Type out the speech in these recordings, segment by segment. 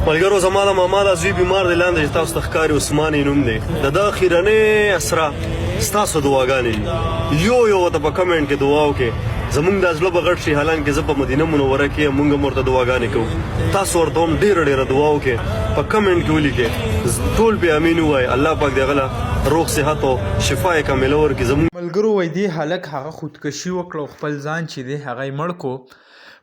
ملګرو زما د ماما دا زوی بیمار دی، لاندې چې تاسو ته ښکاري عثمان یې نوم دی. د ده اخیرنۍ اسره ستاسو دعاګانې دي. یو یو ورته په کمنټ کې دعا وکړئ، زمونږ دا زړه به غټ شي. حالانکه زه په مدینه منوره کې یم، مونږ هم ورته دعاګانې کوو، تاسو ورته هم ډېره ډېره دعا وکړئ، په کمنټ کې ولیکئ، ټول پې امین ووایئ. الله پاک دې هغه له روغ صحت او شفا کامله ورکړي. زمونږ ملګرو وای دې هلک هغه خودکشي وکړه او خپل ځان چې دی هغه یې مړ کو.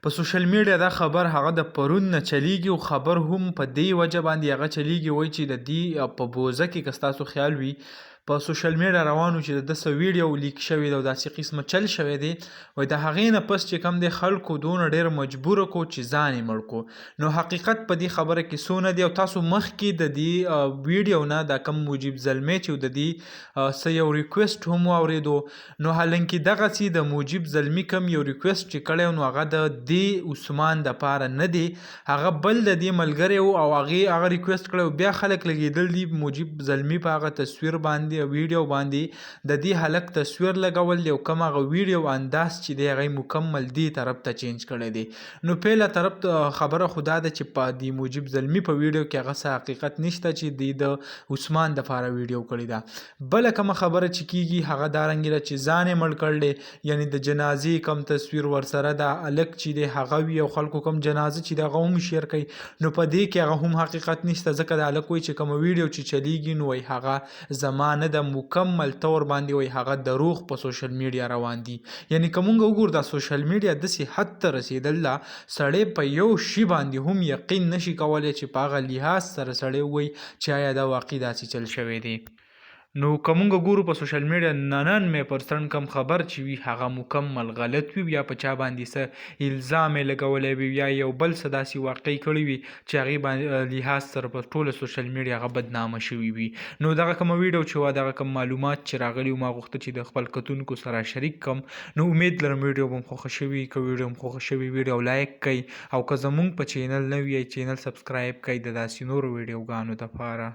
په سوشل میډیا دا خبر هغه د پرون نه چلیږي او خبر هم په دې وجه باندې هغه چلیږي وای چې د دې په بوزه کې که ستاسو خیال وي په سوشل میډیا روانو چې د ده څه ویډیو لیک شوې ده او داسې قسمه چل شوی دی. وای د هغې نه پس چې کوم دی خلکو دونه ډېر مجبور کو چې ځان یې مړ کو. نو حقیقت په دې خبره کې څونه دی؟ او تاسو مخکې د دې ویډیو نه دا کوم مجیب زلمی چې د دې څه یو ریکویسټ هم واورېدو، نو حالانکه دغسې د مجیب زلمی کوم یو ریکویسټ چې کړی نو هغه د دې عثمان د پاره نه دی، هغه بل د دې ملګری و او هغې هغه ریکویسټ کړی و. بیا خلک لګېدل دي مجیب زلمی په هغه تصویر باندې ویډیو باندې د دې هلک تصویر لګول دی او کوم هغه ویډیو انداز چې دی هغه مکمل دې طرف ته چینج کړی دی. نو پهله طرف ته خبره خو دا ده چې په دې مجیب زلمی په ویډیو کې هغه څه حقیقت نشته چې دی د عثمان د پاره ویډیو کړې ده. بله کومه خبره چې کیږي هغه دا رنګ ده چې ځان یې مړ کړل دی، یعنی د جنازې کوم تصویر ورسره ده هلک چې دی هغه وي او خلکو کوم جنازه چې ده هغه هم شیر کوي، نو په دې کې هغه هم حقیقت نشته، ځکه د هلک وایي چې کومه ویډیو چې چلیږي نو وایي هغه زما نه ده، مکمل طور باندې وایي هغه دروغ په سوشل میډیا روان دي. یعنی که مونږ وګورو دا سوشل میډیا داسې حد ته رسیدل ده سړی په یو شي باندې هم یقین نشي کولی چې په هغه لحاظ سره سړی ووایي چې آیا دا واقعي داسې چل شوی دی. نو که مونږ ګورو په سوشل میډیا 99% کم خبر چې وي هغه مکمل غلط وي، یا په چا باندې څه الزام یې لګولی وي یا یو بل څه داسې واقعي کړی وي چې هغې باندې لحاظ سره په ټوله سوشل میډیا هغه بدنامه شوي وي. نو دغه کومه ویډیو چې وه دغه کوم معلومات چې راغلي وو ما غوښته چې د خپل کتونکو سره شریک کم. نو امید لرم ویډیو به مو خوښه شوي. که ویډیو مو خوښه شوي ویډیو لایک کړئ او که زمونږ په چینل نوي یئ چینل سبسکرایب کړئ د داسې نورو ویډیوګانو دپاره.